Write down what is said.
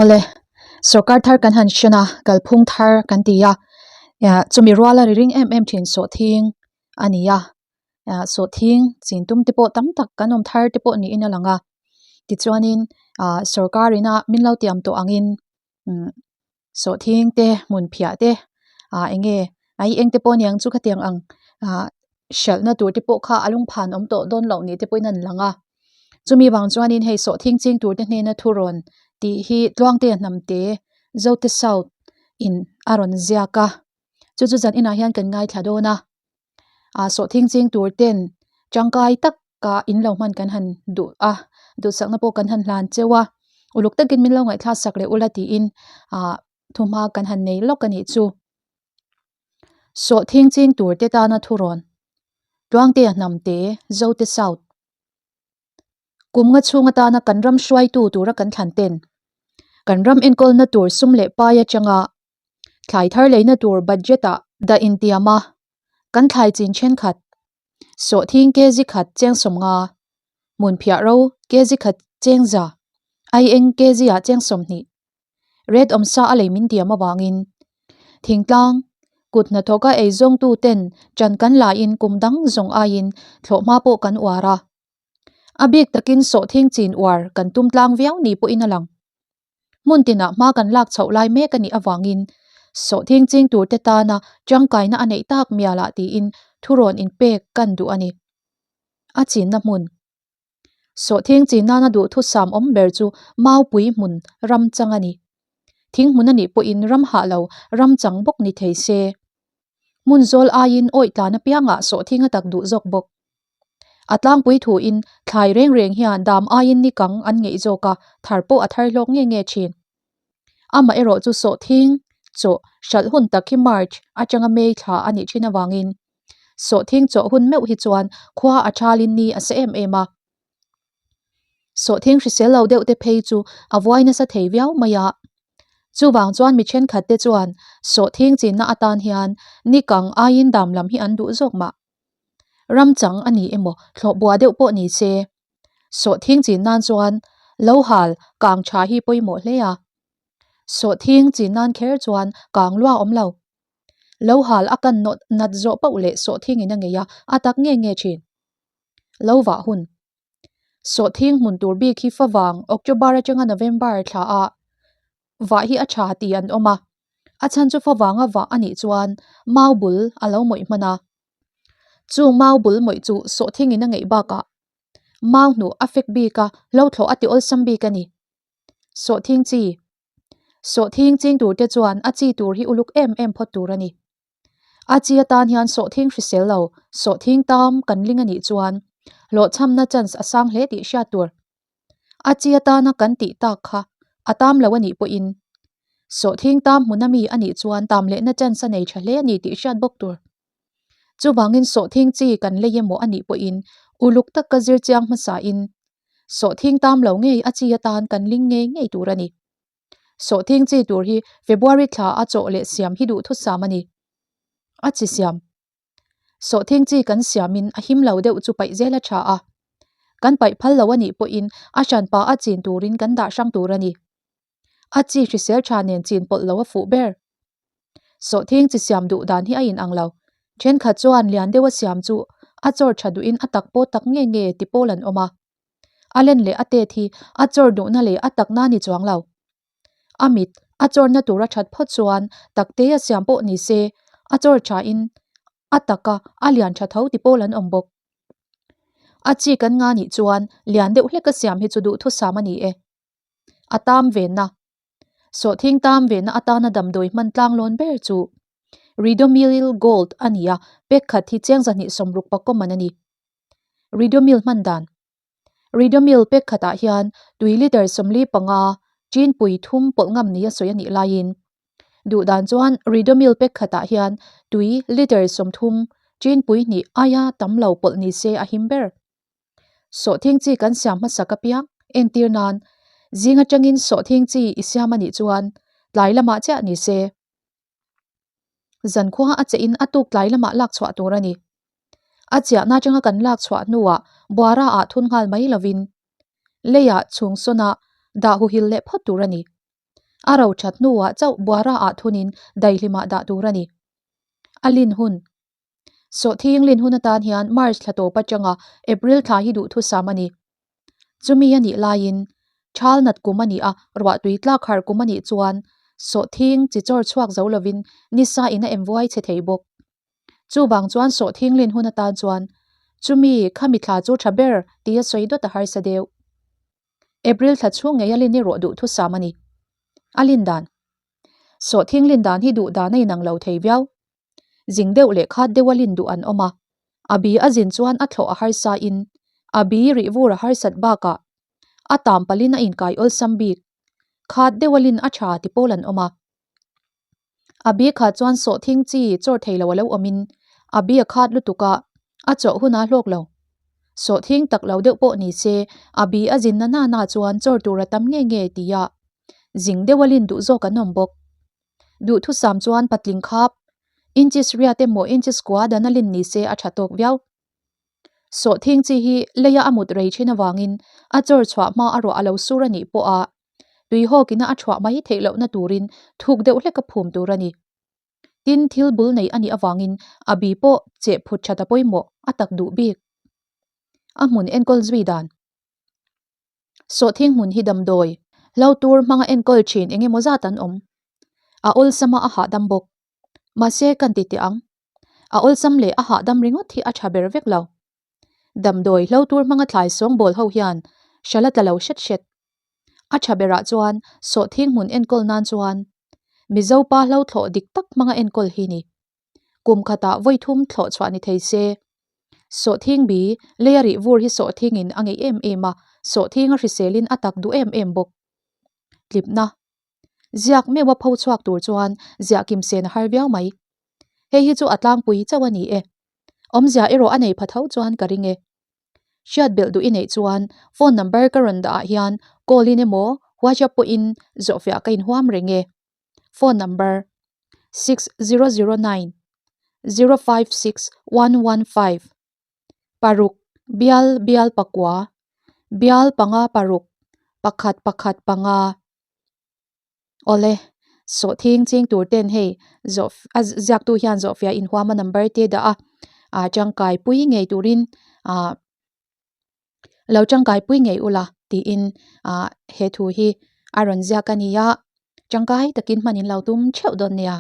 Awle, sorkar thar kan han hran a, kalphung thar kan ti a, chumi ruala ri ring em em thin sawhthing a ni a, sawhthing chin tum te pawh tam tak kan awm thar te pawh niin a lang a, tichuanin ah sorkar ina min lo tiam tawh angin umm Sawhthing te hmun phiah te ah eng nge a i eng te pawh aniang chu khatiang ang ah hralhna tur te pawh kha a lungphan awm tawh dawn loh ni te pawhin a an lang a chumi vang chuanin hei sawhthing ching tur te hnena thu rawn tih hi Tluangtea Hnamte Zote South in a rawn ziak a chu chu zan inah hian kan ngaithla dawn a ah sawhthing ching tur ten tangkai tak ka in lo hman kan han duh a duhsakna pawh kan han hlan cheu a uluk takin min lo ngaihthlak sak leh ula tiin ah thuhma kan han nei lawk a nih chu. Sawhthing ching tur te tana thurawn Tluangtea Hnamte Zote South Kum nga chhung atana kan ram hruaitu tura kan thlan ten kan ram enkawlna tur sum leh pai atanga thlai thar leina tur budget ah dah intiam a kan thlai chin thenkhat Sawhthing kg khat cheng 50, hmun phiah ro kg khat cheng 100, aieng kg ah cheng 20, red awmsa a lei min diam avangin thingtlang kut hnathawka eizawngtu ten ṭan kan laiin kum dang zawng aiin thlawhhma pawh kan uar a. A bik takin sawhthing chin uar kan tum tlang viau ni pawhin a lang. Hmun tinah hma kan lak chhoh lai mek a nih avangin sawhthing ching turte tana tangkaina a neih tak mialah tiin thurawn inpek kan duh a ni. A chinna hmun. Sawhthing chin nana duhthusam awm ber chu maupui hmun ram chang a ni. Thing hmun a nih pawhin ram hah lo ram chang bawk ni thei se. Hmun zawl aiin awih tlan apiangah sawhthing a tak duh zawk bawk. A tlangpui thuin thlai reng reng hian dam aiin ni kang an ngeih zawk a, thar pawh a thar hlawk nge nge thin. Amaherawh chu sawhthing chawh hralh hun tak hi March atanga May thla a nih thin avangin sawhthing chawh hun meuh hi chuan khua a thalin ni a sa em em a. Sawhthing hrisel lo deuh te phei chu a vuai nasa thei viau mai a. Chuvang chuan mi thenkhat te chuan sawhthing chinna atan hian ni kang aiin dam lam hi an duh zawk mah. Ram chang a ni emaw thlawh bua deuh pawh ni se. Sawhthing chin nan chuan lo hal kang tha hi pawimawh hle a. Sawhthing chin nan kher chuan kang lua awm lo. Lo hal a kan nawt nat zawh pauh leh sawhthing in a ngei a, a tak nge nge thin. Lo vah hun. Sawhthing hmun tur bik hi favang October atanga November thla ah vah hi a tha tih an awm a, a chhan chu favanga vah a nih chuan mau bul a lo mawih hman a. Chu mau bul mawih chu sawhthing in a ngeih bakah mau hnuh a fek bik a, lo thlawh a ti awlsam bik a ni. Sawhthing chi Sawhthing ching tur te chuan a chi tur hi uluk em em phawt tur a ni. A chi atan hian sawhthing hrisel lo, sawhthing tam kan ling a nih chuan hlawhchhamna chance a sang hle tih hriat tur. A chi atana kan tih tak kha a tam lo a nih pawhin sawhthing tam hmuna mi a nih chuan tam lehna chance a nei tha hle a ni tih hriat bawk tur. Chuvangin sawhthing chi kan lei emaw a nih pawhin uluk taka zir chiang hmasain sawhthing tam lo ngei a chi atan kan ling ngei ngei tur a ni. Sawhthing chi tur hi February thla a chawh leh siam hi duhthusam a ni. A chi siam. Sawhthing chi kan siamin a him lo deuh chu paih zel a tha a. Kan paih phal lo a nih pawhin a hranpa a chin turin kan dah hrang tur a ni. A chi hrisel tha nen chin pawlh lo a fuh ber. Sawhthing chi siam duh dan hi a inang lo. Thenkhat chuan lian deuha siam chu a chawr tha duhin a tak pawh tak nge nge ti pawl an awm a. A len leh a tet hi a chawr duhna leh a takna ni chuang lo. A mit a chawrna tur a that phawt chuan takte a siam pawh ni se a chawr thain a taka a lian tha tho ti pawl an awm bawk. A chi kan nga nih chuan lian deuh hlek a siam hi chu duhthusam a ni e. A tam venna. Sawhthing tam venna atana damdawi hman tlanglawn ber chu Ridomil Gold a ni a, pack khat hi cheng 260 pakawm man a ni. Ridomil hman dan. Ridomil pack khatah hian tui litre 45 chin pui thum pawlh ngam nia sawi a nih laiin duh dan chuan Ridomil pack khatah hian tui litre 30 chin pui hnih aia tam lo pawlh ni se a him ber. Sawhthing chi kan siam hmasak apiang entir nan zing atangin sawhthing chi i siam a nih chuan tlai lamah chiah ni se. Zankhua a che in a tuk tlai lamah lak chhuah tur a ni. A chiahna atanga kan lak chhuah hnuah buara ah thun nghal mai lovin leiah chhung sawnah dah huhil leh phawt tur a ni. A ro that hnuah chauh buara ah thunin daihlimah dah tur a ni. A lin hun. Sawhthing lin hun atan hian March thla tawp atanga April thla hi duhthusam a ni. Chumi a nih laiin thal nat kum a nih a, ruahtui tlak harh kum a nih chuan sawhthing chi chawr chhuak zo lovin nisa in a em vuai chhe thei bawk. Chuvang chuan sawhthing lin hun atan chuan chumi khami thla chu tha ber tia sawi dawt a harsa deuh. April thla chhung ngei a lin erawh duhthusam a ni. A lin dan. Sawhthing lin dan hi duh dan a inang lo thei viau. Zing deuh leh khat deuh a lin duh an awm a, a bi a zin chuan a thlawh a harsa in a bi rih vur a harsat bakah a tam palin a inkai awlsam bik. Khat deuh a lin a tha ti pawl an awm a. A bi khat chuan sawhthing chi chawr thei lo a lo awm in a bi a khat lutuk a, a chawh hun a hlawk lo. Sawhthing tak lo deuh pawh ni se a bi a zin na na na chuan chawr tur a tam nge nge tia zing deuh a lin duh zawk an awm bawk. Duhthusam chuan patling khap inches riat emaw inches kua dan a lin ni se a tha tawk viau. Sawhthing chi hi leia a mut rei thin avangin a chawr chhuah hma a ruah a lo sur a nih pawha tuihawkina a chhuah mai theih lohna turin thuk deuh hlek a phum tur a ni. Tin, thil bul nei a nih avangin a bi pawh cheh phut that a pawimawh a tak duh bik. A hmun enkawl zui dan. Sawhthing hmun hi damdawi, hlo tur hmanga enkawl thin eng emaw zat an awm. A awlsama a hahdam bawk. Mahse kan ti teh ang. A awlsam leh a hahdam ringawt hi a tha ber vek lo. Damdawi hlo tur hmanga thlai sawngbawl ho hian hrala tla lo hret hret. A tha berah chuan sawhthing hmun enkawl nan chuan Mizo pa hlo thlawh dik tak hmanga enkawl hi ni. Kum khatah vawi thum thlawh chhuah ni thei se. Sawhthing bi leia rih vur hi sawhthingin a ngeih em em a, sawhthing a hriselin a tak duh em em bawk. Tlipna. Ziak meuha pho chhuak tur chuan ziah kim sen a har viau mai. Hei hi chu a tlangpui chauh a ni e. Awmzia erawh a nei pha tho chuan ka ring e. Hriat belh duh i neih chuan phone number ka rawn dah ah hian call in emaw WhatsApp pawhin zawhfiah ka inhuam reng e. Phone number, 6009 056 115 Paruk bial bial pakua bial panga paruk pakhat pakhat panga Awle sawhthing ching tur ten hei zawh a ziaktu hian zawhfiah inhuam a number te dah a ah tangkai pui ngei turin ah lo tangkai pui ngei ula tiin ah he thu hi a rawn ziak a ni a tangkai takin hman in lo tum theuh dawn nia.